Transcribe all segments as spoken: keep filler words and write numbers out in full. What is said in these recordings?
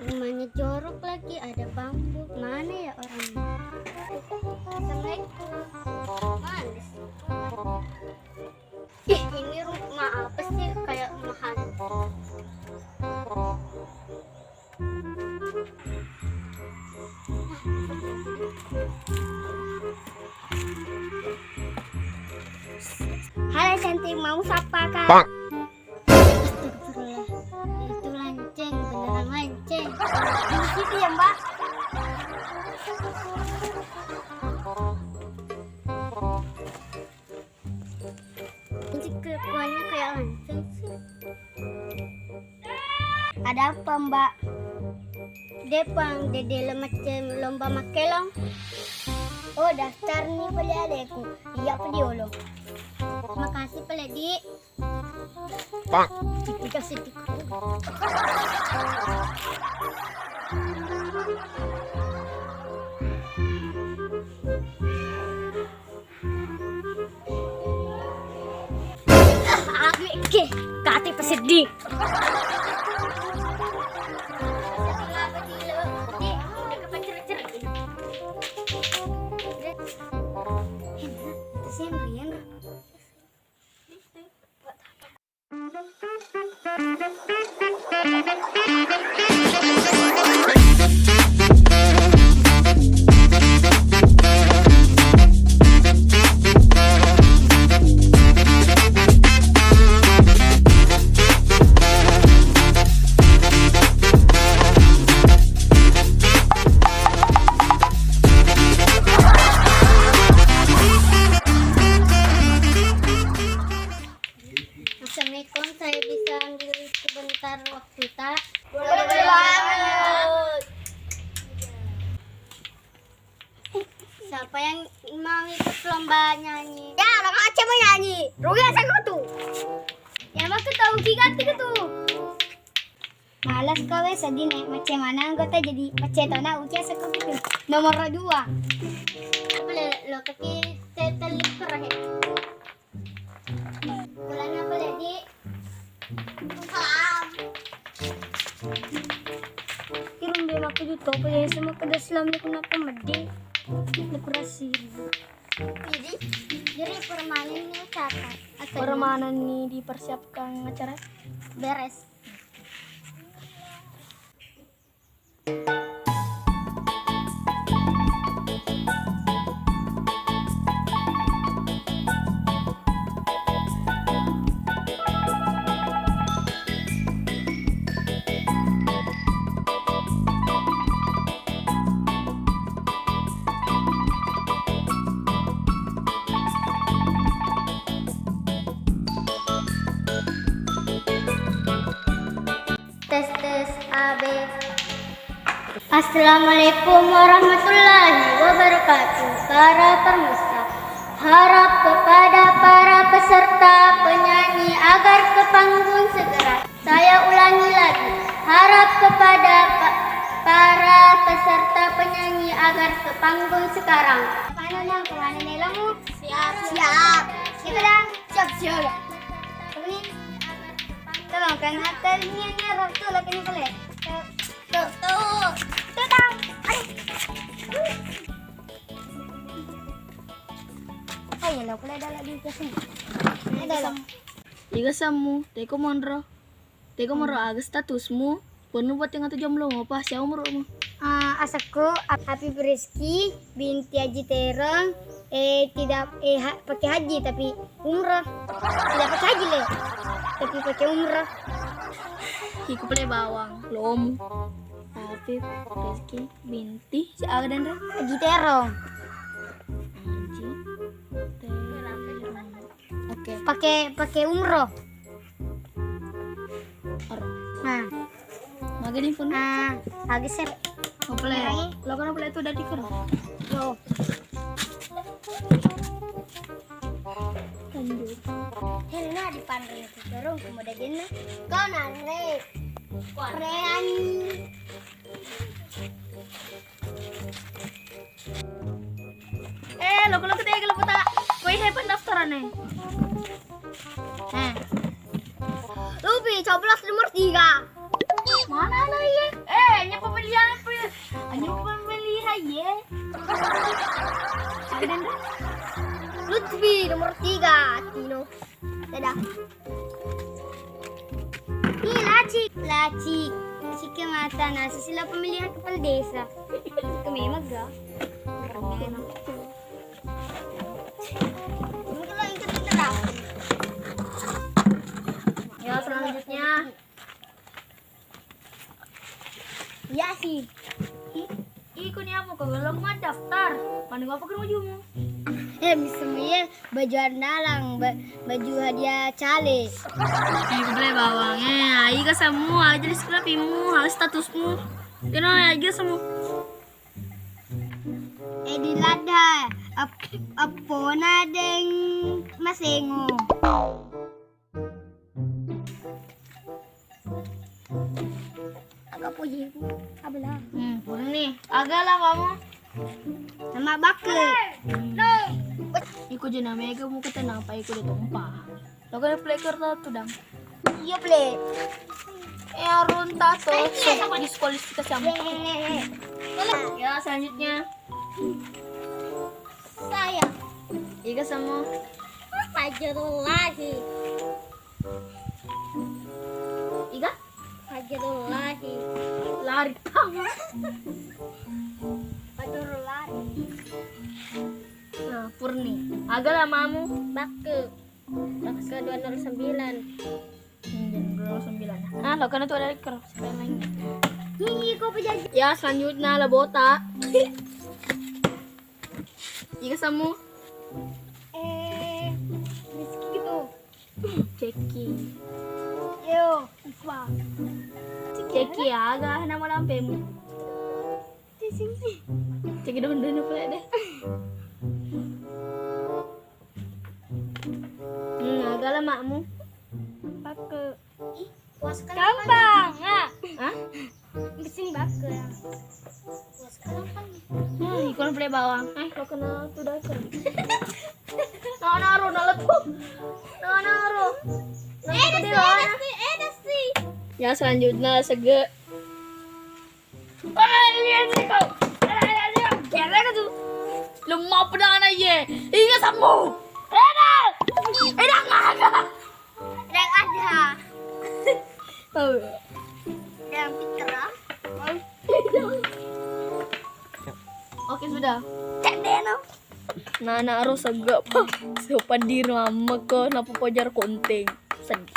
Rumahnya jorok lagi, ada bambu. Mana ya orangnya? Assalamualaikum. Mana sih? Ih, ini rumah apa sih? Kayak rumah hantu. Halo cantik, mau sapa kak? Astagfirullah. Itu lanceng, beneran lanceng. Di situ ya, Mbak. Ini kelakuannya kayak lanceng sih. Ada apa, Mbak? Depang, dede lemacem lomba makkelong. Oh, daftar nih pale aleku. Iya, apa diolo? Makasih pale, Di. Pak. Dikasih di. Oke, kate peseddi. Assalamualaikum, saya bisa ambil sebentar waktu, tak? Boleh banget. Siapa yang mau ikut lomba nyanyi? Ya, orang Aceh mau nyanyi. Rugi saya tuh. Ya, mau ketahui kan tuh. Malas kawe sedih nih, macam mana anggota jadi macam tona uci asa kopi tu. Nomor dua. Apa le, lo kaki te-, teli kerahe. Bulan apa le, Di? Salam. Irung dia maku juto, apa ya, sama kada selam ni kenapa medi? Dekorasi. Jadi, jadi permainan ini ucapan. Asal permainan ini dipersiapkan acara? Beres. Tes, tes, A B. Assalamualaikum warahmatullahi wabarakatuh. Para pemirsa, harap kepada para peserta penyanyi agar ke panggung segera. Saya ulangi lagi, harap kepada pa-, para peserta penyanyi agar ke panggung sekarang. Mana, Nang? Kemana nih, Lamu? Siap. Siap. Kita dah. Siap, siap. Ini. Tolong, kan, atas ini, ini, orang tuh, lagi ini, boleh? Tuh. Tuh. Tuh, Tang. Ayo. Ayo, lo, boleh ada lagi ke sini. Ada, lo. Iga sammu, teko monro. Teko monro, hmm, aga statusmu? Ponnu botting atau jomblo mopa? Siapa umurmu? Ah, asakku Ap-, Apip Rizky binti Aji Terong. Eh, tidak, eh, ha-, pakai haji tapi umroh. Tidak pakai haji, le. Tapi pakai umroh. Iku pale bawang, lomu. Apip Rizky binti si aga dan re? Aji Terong. Aji Terong. Pake, pake umroh. Nah. Magani pun. Ah, lagi sih. Mau play. Lo kan play itu udah diker. Yo. Lanjut. Hena di panre itu dorong kemudian jenna. Kau nanre. Korean. Eh, lo lo kita lo puta. Koi he pendaftaran eh. Eh. Lupi, coblos nomor tiga. Mana lo ye? Eh, hanya pemilihan, hanya pemilihan ye. Lutfi nomor tiga, Tino. Dadah. Ih, lacik, lacik. Lacik ke mata nasi sila pemilihan kepala desa. Itu memang ga. Mungkin lo ikut itu dah. Ya, selanjutnya. Iya sih. I-, iko ni apa kau belum daftar? Mana gua pakai bajumu? Eh, bisa ya baju andalang, ba-, baju hadiah caleg. Eh, boleh bawang. Eh, aiga samu, aja di sekolah pimu, harus statusmu. Kena aiga samu. Eh, di lada, ap-, apona deng masengo. Aga puji ku, abelah. Hmm, purni. Aga lah kamu. Nama bakke. Hmm. Iko jena mega muka tenang pa iko de tompa. Lo kan play kartu tu dang. Iya play. Eh, arun tato. Diskualifikasi sama. Ya, selanjutnya. Saya. Iga sama. Fajrullahi. Iga? Fajrullahi. Lari. Fajrullahi. Nah, Purni. Aga lah mamu? Bakke. Bakke dua nol sembilan. Hmm, dua nol sembilan. Ah, lo kan itu ada kertas lain. Ih, kok penjaja? Ya, selanjutnya lah botak. Iga samu. Eh, Rizky gitu. Ceki. Yo, Iqbal. Ceki aga nama lampemu? Ceki sini. Ceki dong dong pula deh. Hmm, aga lah makmu. Pakai. Ih, puas kan gampang. Ah. Hah? Mesin bakar. Hmm, ikon play bawang. Eh, lo kena tuh dasar. Nah, naro, nah, lepo. Nah, naro. Nah, eh, itu dia, Desti, eh, Desti. Ya, selanjutnya sege. Ah, iya sih kau. Ah, iya sih kau. Kira kan tuh. Lemah pedana ye. Iya samu. Enak. Enak nggak ada. Yang ada. Oh. Yang pinter, ah. Oke, sudah. Cek deh, no. Nana ro sega, pa. Sopan diri mama ko, napa pojar konten. Sedih.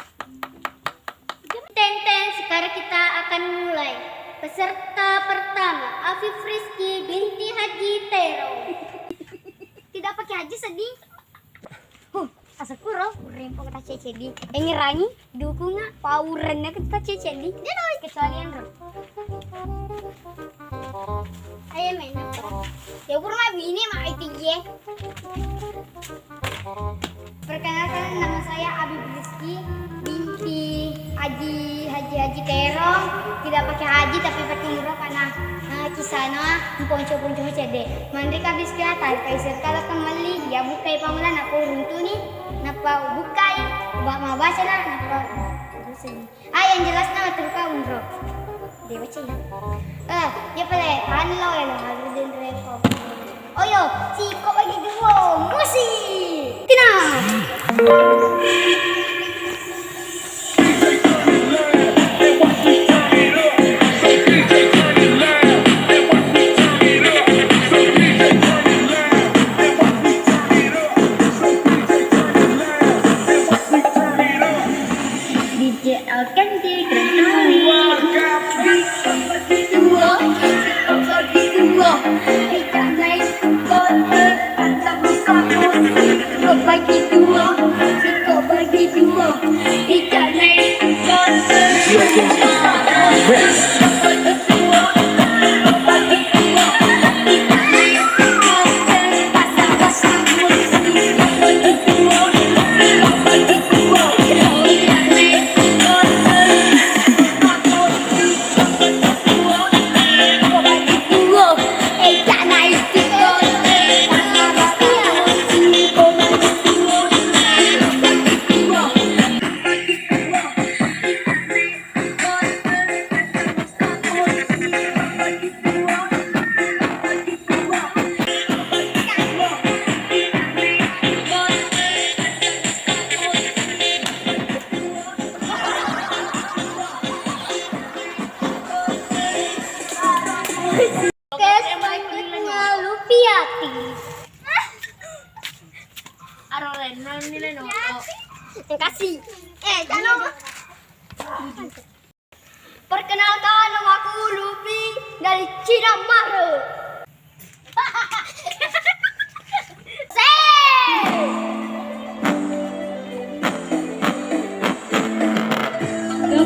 Teng teng, sekarang kita akan mulai. Peserta pertama, Afif Rizky binti Haji Tero. Tidak pakai haji, sedih. Huh, asakuro, urempo kata cecedi. Engerangi, dukunga, paurenna kata cecedi. Kecuali Andro. Ayo main apa? Ya, kurang lebih ini mah I T G. Perkenalkan, nama saya Abi Rizky binti Haji, Haji, Haji Terong. Tidak pakai haji, tapi pakai umroh karena, eh, kisahnya ponco-ponco cede. Mandri kabis kelihatan, kaisir kalau kembali, ya bukai pamulan aku runtu nih. Napa bukai? Ba-, mau baca lah, napa? Terus ini. Ah, yang jelas nama terluka umroh. Dewa Cina. Eh, ya pale, anu lo, ya lo, harus den repot. Oh yo, si kok bagi dua, musik. Tina. D J Alkan di Grand Prix. Kes, makin lupiati. Aro renang nilai noto. Kasih. Eh, jangan. Perkenalkan, nama aku Luffy dari Cina Mare.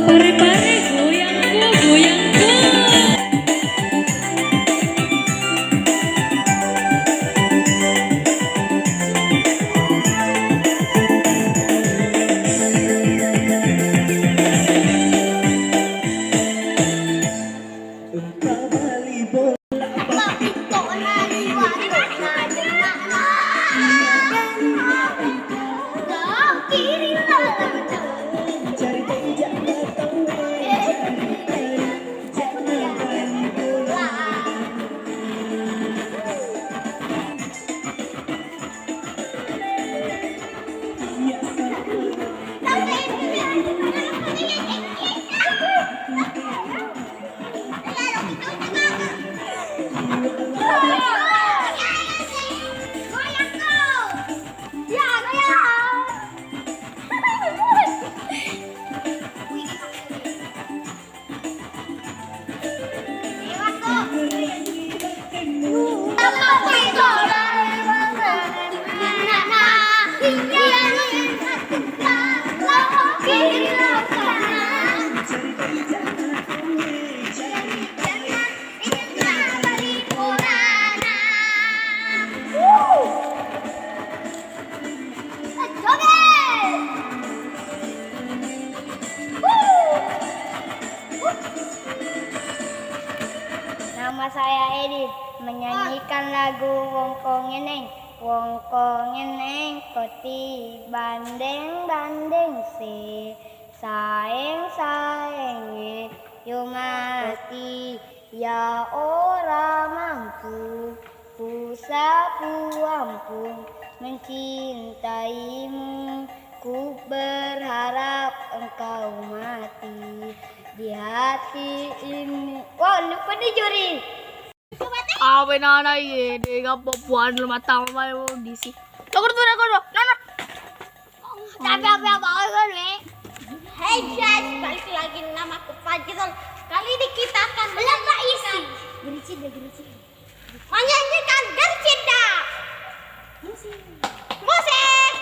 Pare-pare, goyangku, goyangku. Joget! Nama saya Edi, menyanyikan lagu Wongko Ngeneng. Wongko ngeneng koti bandeng-bandeng si, saeng-saengnge yo mati. Ya ora mampu, ku sapu ampun mencintaimu, ku berharap engkau mati di hati ini. Wah, lupa nih juri. Awe nana iye, de gappo puan lu mata mai disi. Lagu tu lagu tu, nana. Tapi apa apa kan, Nek? Hey guys, balik lagi, nama aku Fajrul. Kali ini kita akan menyanyikan, gericik dah, gericik. Menyanyikan gericik dah. Musik. Musik.